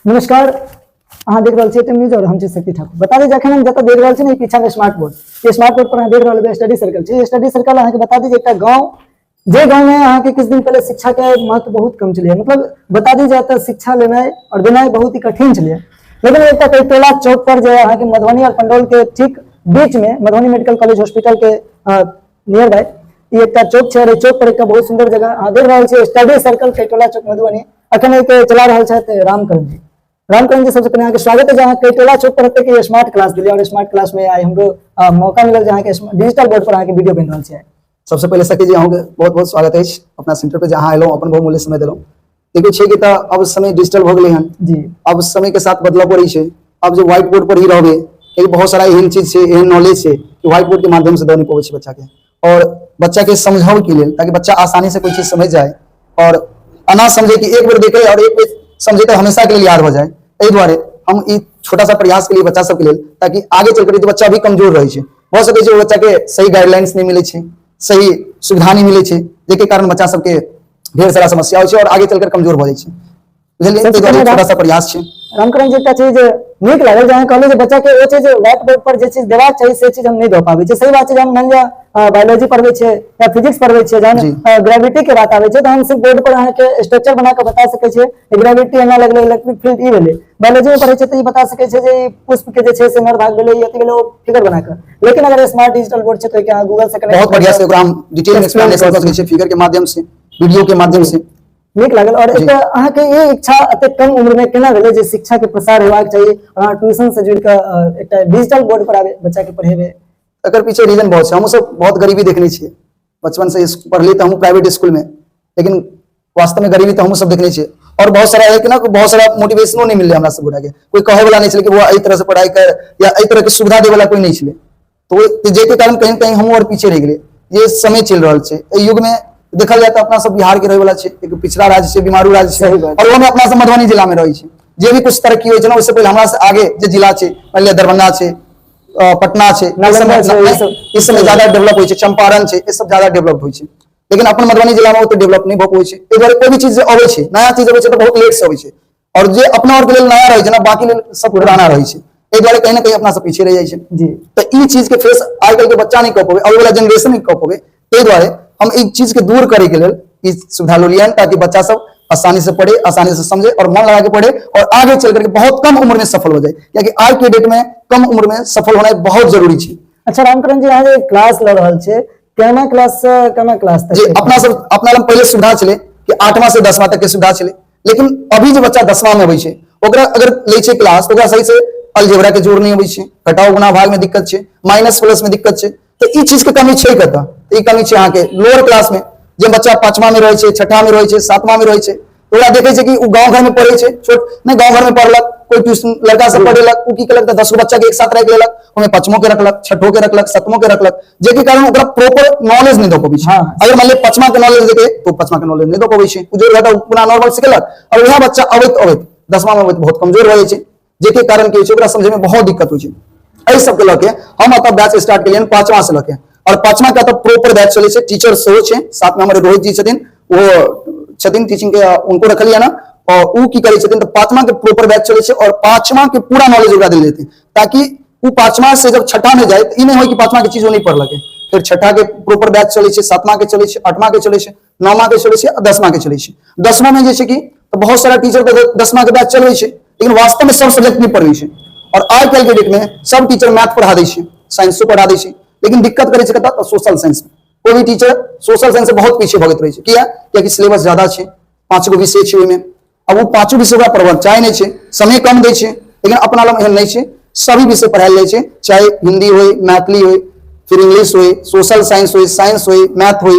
नमस्कार, अहाँ देख रहल छी एटीएम न्यूज और हम छी शक्ति ठाकुर। बता दी जखन हम जतऽ देख रहल छी ने पीछा में स्मार्ट बोर्ड, ये स्मार्ट बोर्ड पर अहाँ देख रहल हेबै स्टडी सर्कल छै। स्टडी सर्कल अहाँके बता दी जे एकटा गांव, जे गांव में अहाँके किछु दिन पहले शिक्षा के महत्व बहुत कम छलै, मतलब बता दी जे एतऽ शिक्षा लेनाइ और देनाइ बहुत ही कठिन छलै। लेकिन एकटा कैटोला चौक पर जे अहाँके मधुबनी और पंडौल के ठीक बीच में मधुबनी मेडिकल कॉलेज हॉस्पिटल के नियर बाय ई एकटा चौक छै और एहि चौक पर एकटा बहुत सुंदर जगह अहाँ देख रहल छी स्टडी सर्कल कैटोला चौक मधुबनी। अखन एक चला रहल छथि रामकरण जी। रामकरण जी, सबसे पहले अहाँके स्वागत है जे अहाँ कैटोला चौक पर एते स्मार्ट क्लास दिलियै और स्मार्ट क्लास में आइ हमरो मौका मिलल जे अहाँके डिजिटल बोर्ड पर अहाँके वीडियो बनि रहल छै। सबसे पहले सखी जी, अहाँके बहुत बहुत स्वागत अछि अपना सेंटर पे, जहाँ एलहुँ अपन बहुमूल्य समय देलहुँ। देखियौ छै कि तऽ अब समय डिजिटल भऽ गेलै हन जी। अब समय के साथ बदलऽ पड़ै छै। अब जे व्हाइट बोर्ड पर ही रहबै, कियाकि बहुत सारा एहन चीज छै, एहन नॉलेज छै कि व्हाइट बोर्ड के माध्यम से दऽ नहि पबै छै बच्चा के, और बच्चा के समझाबै के लेल ताकि बच्चा आसानी से कोई चीज समझ जाए और एना समझे कि एक बेर देखे और एक बेर समझे तो हमेशा के लिए याद हो जाए। एहि दुआरे हम ई छोटा सा प्रयास के लिए बच्चा सबके लेल, ताकि आगे चलकर जे बच्चा भी कमजोर रहै छै, भऽ सकै छै ओ बच्चा के सही गाइडलाइंस नहि मिलै छै, सही सुविधा नहि मिलै छै, जाहिके कारण बच्चा सबके ढेर सारा समस्या होइ छै और आगे चलकर कमजोर भऽ जाइ छै। बुझलियै? सबसे ताहि दुआरे पहिले छोटा सा प्रयास छै। रामकरण जी, एकटा चीज नीक लागल जे अहाँ कहलियै जे बच्चा के ओ चीज व्हाइट बोर्ड पर जे चीज देबाक चाही से चीज हम नहि दऽ पाबै छियै। सही बात छै, जे हम मानि लिअ बायोलॉजी पढ़बै छियै या फिजिक्स पढ़बै छियै, जहन ग्रेविटी के बात आबै छै तऽ हम सिर्फ बोर्ड पर अहाँके स्ट्रक्चर बना कऽ बता सकै छियै, ग्रेविटी एना लगलै, इलेक्ट्रिक फील्ड ई भेलै। बायोलॉजी में पढ़ै छियै तऽ ई बता सकै छियै जे ई पुष्प के जे छै से नर भाग भेलै, ई अथी भेलै, ओ फिगर बना कऽ। लेकिन अगर स्मार्ट डिजिटल बोर्ड छै तऽ ओहिके अहाँ गूगल से कनेक्ट बहुत बढ़िया से ओकरा हम डिटेल में एक्सप्लेन एक्सप्लेनेशन कऽ सकै छियै फिगर के माध्यम से, वीडियो के माध्यम से। नीक लागल। और एक अहाँके ई इच्छा एतेक कम उम्र में केना भेलै जे शिक्षा के प्रसार हेबाक चाही और अहाँ ट्यूशन से जुड़ि कऽ एकटा डिजिटल बोर्ड पर आबे बच्चा के पढ़ेबै? एकर पीछे रीजन बहुत छै। हमहूँ सब बहुत गरीबी देखने छियै बचपन से, पढ़ली तऽ हमहूँ प्राइवेट स्कूल में, लेकिन वास्तव में गरीबी तऽ हमहूँ सब देखने छियै। और बहुत सारा है कि ना, बहुत सारा मोटिवेशनो नहीं मिललै हमरा सब गोटा के, कोई कहै वाला नहीं छलै कि बौआ एहि तरह से पढ़ाई कर या एहि तरह के सुविधा दै वाला कोई नहीं छलै, तो जाहिके कारण कहीं कहीं हमहूँ और पीछे रहि गेलियै। जे समय चलि रहल छै एहि युग में देखल जाय तऽ अपना सब बिहार के रहै वाला छै, एक पिछड़ा राज्य छै, बीमारू राज्य छै, सही बात। और ओहिमे अपना सब मधुबनी जिला में रहै छै। जे भी कुछ तरक्की होइ छै ने, ओहिसँ पहिले हमरा से आगे जे जिला छै, मानि लिअ दरभंगा छै, पटना छै, नालंदा छै, ई सब। ई सब ज्यादा डेवलप होइ छै, चंपारण छै, ई सब ज्यादा डेवलप होइ छै। लेकिन अपन मधुबनी जिला में ओते डेवलप नहि भऽ पबै छै। एहि दुआरे कोई भी चीज जे अबै छै, नया चीज अबै छै तऽ बहुत लेट से अबै छै, और जे अपना और के लेल नया रहै छै ना, बाकी लेल सब पुराना रहै छै। एहि दुआरे कहीं ना कहीं अपना सब पीछे रहि जाइ छै। जी। तऽ ई चीज के फेस आइ काल्हि के बच्चा नहि कऽ पबै, आबै वाला जनरेशन नहि कऽ पबै। ताहि दुआरे हम ई चीज के दूर करे के लेल ई सुविधा लेलियन, ताकि बच्चा सब आसानी से पढ़े, आसानी से समझे और मन लगा के पढ़े और आगे चल करके बहुत कम उम्र में सफल हो जाए, क्योंकि आज के डेट में कम उम्र में सफल होना बहुत जरूरी छै। अच्छा रामकरण जी, अहाँ जे क्लास लऽ रहल छियै, केना क्लास से केना क्लास तक? जे अपना सब अपना लग पहिले सुविधा छलै कि 8वां से 10वां तक के सुविधा छलै, लेकिन अभी जे बच्चा 10वां में अबै छै, ओकरा अगर लै छै क्लास, ओकरा सही से अलजेब्रा के जोड़ नहि अबै छै, घटाव गुणा भाग में दिक्कत छै, माइनस प्लस में दिक्कत छै। तऽ ई चीज के कमी छै कतऽ? तऽ ई कमी छै अहाँके लोअर क्लास में, जे बच्चा 5वां में रहै छै, 6ठा में रहै छै, 7वां में रहै छै, ओकरा देखै छै कि ओ गाँव घर में पढ़ै छै, छोट नहि गाँव घर में पढ़लक, कोई ट्यूशन लड़का सब पढ़ेलक, ओ की केलक तऽ 10 गो बच्चा के एक साथ राखि लेलक, ओहिमे 5मो के रखलक, 6ठो के रखलक, 7मो के रखलक, जाहिके कारण ओकरा प्रॉपर नॉलेज नहि दऽ पबै छै। अगर मान लिअ 5मा के नॉलेज देके तो 5मा के नॉलेज नहि दऽ पबै छै, ओ जोड़ घटाव पुनः नॉर्मल सिखेलक, और वएह बच्चा अबैत अबैत 10वां में अबैत बहुत कमजोर भऽ जाइ छै, जाहिके कारण की होइ छै ओकरा समझे में बहुत दिक्कत होइ छै। एहि सबके लऽ के हम एतऽ बैच स्टार्ट केलियनि 5वां से लऽ के, और 5वां के एतऽ प्रॉपर बैच चलै छै, टीचर सेहो छै साथ में, हमर रोहित जी छथिन, ओ छथिन टीचिंग के, उनको रखलियै ना, और उ की करै छथिन तऽ 5वां के प्रॉपर बैच चलै छै और 5वां के पूरा नॉलेज ओकरा देल जेतै, ताकि उ 5वां से जब 6ठा में जाए तऽ ई नहि होइ कि 5वां के चीज ओ नहि पढ़लकै। फिर 6ठा के प्रॉपर बैच चलै छै, 7वां के चलै छै, 8वां के चलै छै, 9वां के चलै छै आ 10वां के चलै छै। 10वां में जे छै कि तऽ बहुत सारा टीचर तऽ 10वां के बैच चलबै छै, लेकिन वास्तव में सब सब्जेक्ट नहि पढ़बै छै। और आइ काल्हि के डेट में सब टीचर मैथ पढ़ा दै छै, साइंसो पढ़ा दै छै, लेकिन दिक्कत करै छै कतऽ? तऽ सोशल साइंस में। कोई भी टीचर सोशल साइंस से बहुत पीछे भगैत रहै छै। किया? कियाकि सिलेबस ज्यादा छै, 5 गो विषय छै ओहिमे, अब ओ 5 विषय ओकरा पढ़बऽ चाहे नहि छै, समय कम दै छै। लेकिन अपना लग एहन नहि छै, सभी विषय पढ़ायल जाइ छै, चाहे हिंदी होय, मैथिली होय, फिर इंग्लिश होय, सोशल साइंस होय, साइंस होय, मैथ होय।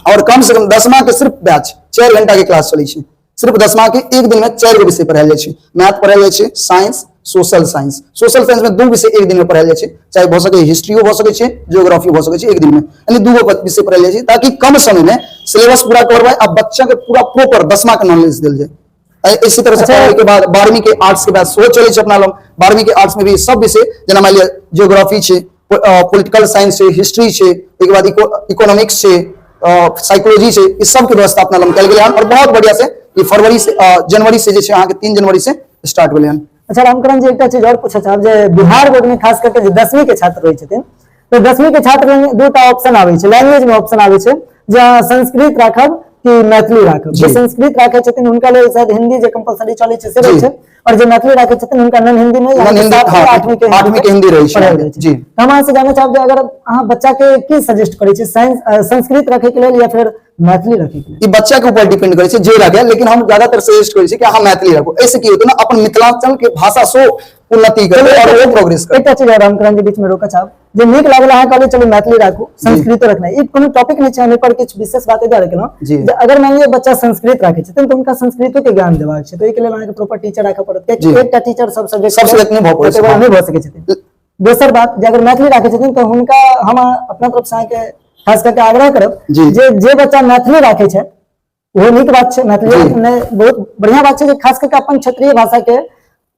और कम से कम 10वां के सिर्फ बैच 4 घंटा के क्लास चलै छै। सिर्फ 10वां के एक दिन में 4 गो विषय पढ़ायल जाइ छै, मैथ पढ़ायल जाइ छै, science, social science. Social science में 2 विषय एक दिन में पढ़ायल जाइ छै, चाहे भऽ सकै हिस्ट्रियो भऽ सकै छै, जियोग्राफी भऽ सकै छै एक दिन में, यानी 2 गो विषय पढ़ायल जाइ छै, ताकि कम समय में सिलेबस पूरा करवाए आ बच्चा के पूरा प्रॉपर 10वां के नॉलेज देल जाए। इसी तरह से पढ़ाई के बाद 12वीं के आर्ट्स के बाद सेहो चलै छै अपना लग। 12वीं के आर्ट्स में भी सब विषय, जेना मानि लिअ जियोग्राफी छै, पॉलिटिकल साइंस छै, हिस्ट्री छै, ओहिके बाद इकोनॉमिक्स छै, साइकोलॉजी छै, ई सबके व्यवस्था अपना लग कयल गेलै हन और बहुत बढ़िया से ई फरवरी से जनवरी से जे छै अहाँके 3 जनवरी से स्टार्ट भेलै हन। अच्छा रामकरण जी, एकटा चीज और पूछऽ चाहब जे बिहार बोर्ड में खास करके जे 10वीं के छात्र रहै छथिन तऽ 10वीं के छात्र में दूटा ऑप्शन आबै छै, लैंग्वेज में ऑप्शन आबै छै जे अहाँ संस्कृत राखब कि मैथिली राखब। जे संस्कृत राखै छथिन हुनका लेल शायद हिंदी जे कंपलसरी चलै छै से रहै छै, और जे मैथिली राखै छथिन हुनका नॉन हिंदी में नॉन हिंदी, हाँ, 8वीं के आठवीं के हिंदी रहै छै। पढ़ायल जाइ छै। जी। तऽ हम अहाँ से जानऽ चाहब जे अगर अहाँ बच्चा के की सजेस्ट करै छी, साइंस संस्कृत रखै के लेल या फिर मैथिली रखै के लेल? ई बच्चा के ऊपर डिपेंड करै छै जे राखै, लेकिन हम ज्यादातर सजेस्ट करै छी कि अहाँ मैथिली राखू। एहिसे की होतै ना, अपन मिथिलांचल के भाषा सो उन्नति करतै और ओ प्रोग्रेस करतै। एकटा चीज और रामकरण जी बीच में रोकऽ चाहब जे नीक लागल अहाँ कहलियै चलू मैथिली राखू संस्कृतो रखनाइ, ई कोनो टॉपिक नहि छै, हम एहि पर किछु विशेष बात एहि दुआरे केलहुँ जे अगर मानि लिअ बच्चा संस्कृत राखै छथिन तऽ हुनका संस्कृतो के ज्ञान देबाक छै, तऽ ओहिके लेल अहाँके प्रॉपर टीचर राखऽ पड़त, कियाकि एकटा टीचर सब सब्जेक्ट सब सब्जेक्ट नहि भऽ पबै छै, नहि भऽ सकै छथिन। दोसर बात जे अगर मैथिली राखै छथिन तऽ हुनका हम अपना तरफ से अहाँके खास करके आग्रह करब जे जे बच्चा मैथिली राखै छै ओहो नीक बात छै, मैथिली बहुत बढ़िया बात छै जे खास करके अपन क्षेत्रीय भाषा के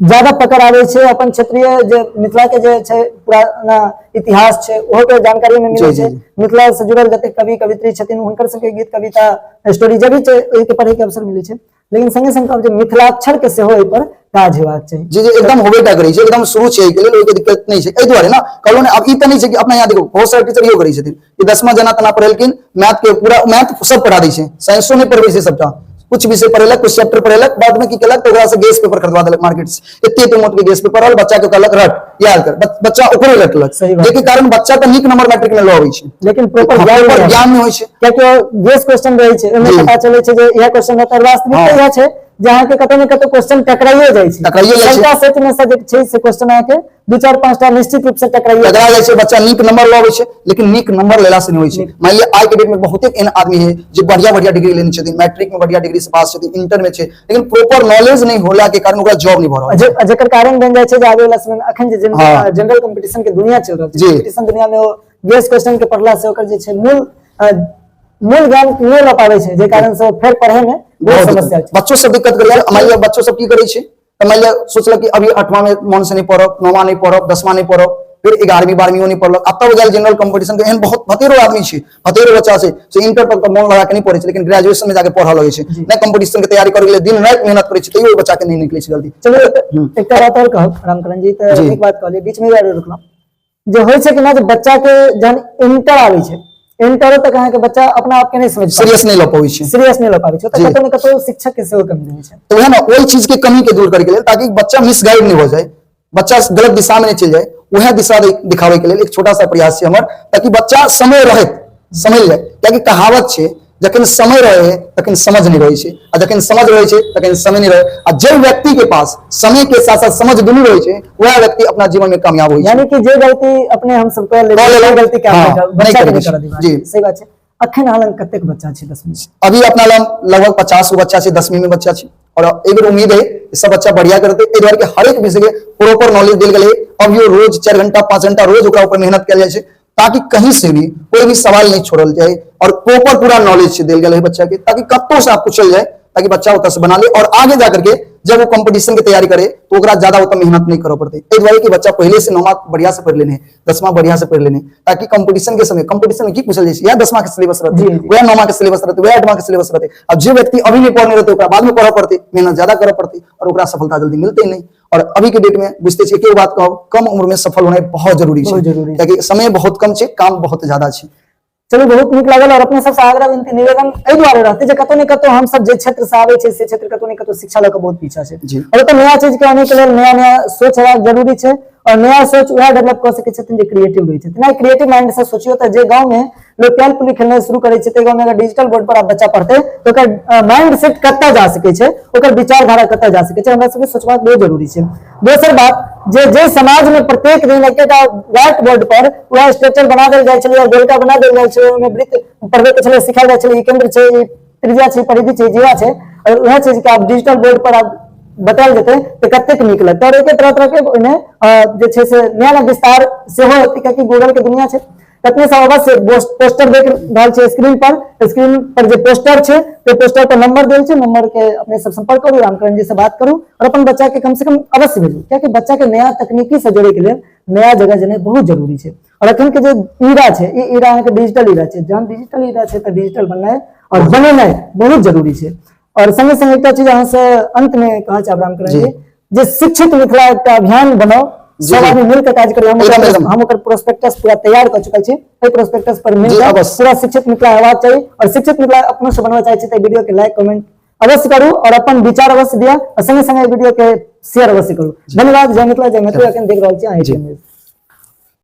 ज्यादा पकड़ आबै छै, अपन क्षेत्रीय जे मिथिला के जे छै पुराना इतिहास छै ओहो के जानकारी में मिलै छै, मिथिला से जुड़ल जते कवि कवित्री छथिन हुनकर सबके गीत कविता स्टोरी जे भी छै ओहि के पढ़े के अवसर मिलै छै। लेकिन संगे संग कहब जे मिथिलाक्षर के सेहो एहि पर काज हेबाक चाही। जी जी एकदम होबे टा करै छै, एकदम शुरू छै एहिके लेल, ओहिके दिक्कत नहि छै। एहि दुआरे ने कहलहुँ ने, आब ई तऽ नहि छै कि अपना यहाँ देखो बहुत सारा टीचर इहो करै छथिन कि 10मा जेना तेना पढ़ेलखिन, मैथ के पूरा मैथ सब पढ़ा दै छै, साइंसो नहि पढ़बै छै, सबटा कुछ विषय पढ़ेलक, कुछ चैप्टर पढ़ेलक, बाद में की केलक तऽ ओकरा से गैस पेपर खरीदवा देलक मार्केट से, एते एते मोट के गैस पेपर रहल, बच्चा के कहलक रट याद कर, बच्चा ओकरे रटलक, जाहिके कारण बच्चा तऽ नीक नंबर मैट्रिक में लऽ अबै छै, लेकिन प्रॉपर ज्ञान नहि होइ छै, कियाकि गैस क्वेश्चन रहै छै ओहिमे पता चलै छै जे इएह क्वेश्चन रहतै, वास्तविकता इएह छै जे अहाँके कतौ ने कतौ क्वेश्चन टकराइयो जाइ छै, टकराइयो जाइ छै। सबटा सेट में से जे छै से क्वेश्चन अहाँके 2 4 5 टा निश्चित रूप से टकराइयो टकरा जाइ छै। बच्चा नीक नंबर लऽ अबै छै, लेकिन नीक नंबर लेला से नहि होइ छै। मान लिअ आइ के डेट में बहुते एहन आदमी है जे बढ़िया बढ़िया डिग्री लेने छथिन, मैट्रिक में बढ़िया डिग्री से पास छथिन, इंटर में छै, लेकिन प्रॉपर नॉलेज नहीं होला के कारण ओकरा जॉब नहीं भऽ रहल छै। जेकर कारण बनि जाइ छै जे आबै वाला समय में अखन जे जनरल कंपटीशन के दुनिया चलि रहल छै, कंपटीशन दुनिया में ओ गैस क्वेश्चन के पढ़ला से ओकर जे छै मूल ज्ञान नहि लऽ पाबै छै, जे कारण से फेर पढ़े में बहुत समस्या छै। बच्चो सब दिक्कत करै छै। मान लिअ बच्चो सब की करै छै तऽ मान लिअ सोचलक कि अभी 8वां में मन से नहीं पढ़ब, 9वां नहीं पढ़ब, 10वां नहीं पढ़ब, फिर 11वीं 12वीं नहीं पढ़लक, आ तब गेल जनरल कंपटीशन के। एहन बहुत भतेरो आदमी छै, भतेरो बच्चा छै से इंटर तक तऽ मन लगा के नहीं पढ़ै छै, लेकिन ग्रेजुएशन में जाके पढ़ऽ लगै छै, नहि कंपटीशन के तैयारी करै के लेल दिन राति मेहनत करै छै, तैयो ओहि बच्चा के नहीं निकलै छै जल्दी। चलू एकटा बात और कहब रामकरण जी, तऽ एक बात कहलियै बीच में रुकलहुँ, जे होइ छै कि ना जे बच्चा के जहन इंटर आबै छै, इंटरो तक अहाँके बच्चा अपना आप के नहीं समझ सीरियस नहीं लऽ पाबै छै, सीरियस नहीं लऽ पाबै छै, तऽ कतौ ने कतौ शिक्षक के सेहो कमी रहै छै। तऽ वएह ने ओहि चीज के कमी के दूर करे के लेल, ताकि बच्चा मिसगाइड नहीं हो जाए, बच्चा गलत दिशा में नहीं चलि जाए, वएह दिशा दिखाबै के लेल एक छोटा सा प्रयास छै हमर, ताकि बच्चा समय रहैत समझ जाए। कियाकि कहावत छै जखन समय रहे तखन समझ नहीं रहै छै, आ जखन समझ रहै छै तखन समय नहीं रहे, आ जे व्यक्ति के पास समय के साथ साथ समझ दुनू रहै छै वएह व्यक्ति अपना जीवन में कामयाब होइ छै। यानी कि जे गलती अपने हम सब कऽ लेलहुँ, लेलहुँ, गलती के हाँ, बच्चा के नहीं नहि करबै करऽ देबाक। जी। सही बात छै। अखन हाल कतेक बच्चा छै 10वीं में? अभी अपना लग लगभग 50 गो बच्चा छै, 10वीं में बच्चा छै, और एहि बेर उम्मीद है कि सब बच्चा बढ़िया करते। एहि दुआरे हर एक विषय के प्रॉपर नॉलेज देल गेलै, अभियो रोज 4 घंटा 5 घंटा रोज ओकरा ऊपर मेहनत कयल जाइ छै, ताकि कहीं से भी कोई भी सवाल नहीं छोड़ल जाए, और प्रॉपर पूरा नॉलेज देल गेल है बच्चा के, ताकि कतौ से आप पूछल जाए ताकि बच्चा ओतऽ से बना ले, और आगे जा करके जब वो कंपटीशन के तैयारी करे तो ओकरा ज्यादा ओतऽ मेहनत नहीं करऽ पड़ते। एहि दुआरे कि बच्चा पहले से 9वां बढ़िया से पढ़ लेने, 10वां बढ़िया से पढ़ लेने, ताकि कंपटीशन के समय कंपटीशन में की पूछल जाइ छै, या 10वां के सिलेबस रहते, वएह 9वां के सिलेबस रहते, वएह 8वां के सिलेबस रहते। अब जे व्यक्ति अभी नहीं पढ़ने रहते ओकरा बाद में पढ़ऽ पड़ते, मेहनत ज्यादा करऽ पड़ते, और ओकरा सफलता जल्दी मिलते नहीं। और अभी के डेट में बुझते छियै, केओ बात कहब, कम उम्र में सफल होनाइ बहुत जरूरी छै, कियाकि समय बहुत कम छै, काम बहुत ज्यादा छै। चलू बहुत नीक लागल, और अपने सबसे आग्रह विनती निवेदन एहि दुआरे रहते जे कतौ ने कतौ हम सब जे क्षेत्र से आबै छै से क्षेत्र कतौ ने कतौ शिक्षा लऽ कऽ बहुत पीछा छै, और ओतऽ नया चीज के आनै के लेल नया नया सोच हेबाक जरूरी छै, और नया सोच वएह डेवलप कऽ सकै छथिन जे क्रिएटिव रहै छथिन। क्रिएटिव माइंड से सोचियौ तऽ जे गाँव में लोग कैल पुली खेलनाइ शुरू करै छै, ताहि गाँव में अगर डिजिटल बोर्ड पर आब बच्चा पढ़तै तऽ ओकर माइंड सेट कतऽ जा सकै छै, ओकर विचारधारा कतऽ जा सकै छै, हमरा सबके सोचबाक बहुत जरूरी छै। दोसर बात जे जे समाज में प्रत्येक दिन एकटा व्हाइट बोर्ड पर वएह स्ट्रक्चर बना देल जाइ छलै, गोलका बना देल जाइ छलै, ओहिमे वृत्त पढ़बै के छलै, सिखायल जाइ छलै, ई केंद्र छै, ई त्रिज्या छै, परिधि छै, जीवा छै, और वएह चीज के आब डिजिटल बोर्ड पर आब बतायल जेतै तऽ कतेक नीक लगतै। और एके तरह तरह के ओहिमे जे छै से नया नया विस्तार सेहो हेतै, कियाकि गूगल के दुनिया छै। तखने सब अवश्य पोस्टर देख रहल छै स्क्रीन पर, स्क्रीन पर जे पोस्टर छै ते पोस्टर पर नंबर देल छै, नंबर के अपने सब संपर्क करू, रामकरण जी से बात करू और अपन बच्चा के कम से कम अवश्य भेजू, कियाकि बच्चा के नया तकनीकी से जोड़े के लेल नया जगह जेनाइ बहुत जरूरी छै। और अखन के जे ईरा छै, ई ईरा अहाँके डिजिटल ईरा छै, जहन डिजिटल ईरा छै तऽ डिजिटल बननाइ और बनेनाइ बहुत जरूरी छै। और संगे संगे एकटा चीज अहाँ से अंत में कहऽ चाहब रामकरण जी जे शिक्षित मिथिला एकटा अभियान बनाउ, सब आदमी मिलकर काज करी। हम ओकर प्रोस्पेक्टस पूरा तैयार कर चुकल छी, एहि प्रोस्पेक्टस पर मिलकर पूरा शिक्षित मिथिला हेबाक चाही। और शिक्षित मिथिला अपनो से बनवा चाहे छी तऽ वीडियो के लाइक कमेंट अवश्य करू और अपन विचार अवश्य दिया और संगे संगे वीडियो के शेयर अवश्य करू। धन्यवाद। जय मिथिला, जय मैथिली। अखन देख रहल छी अहाँ।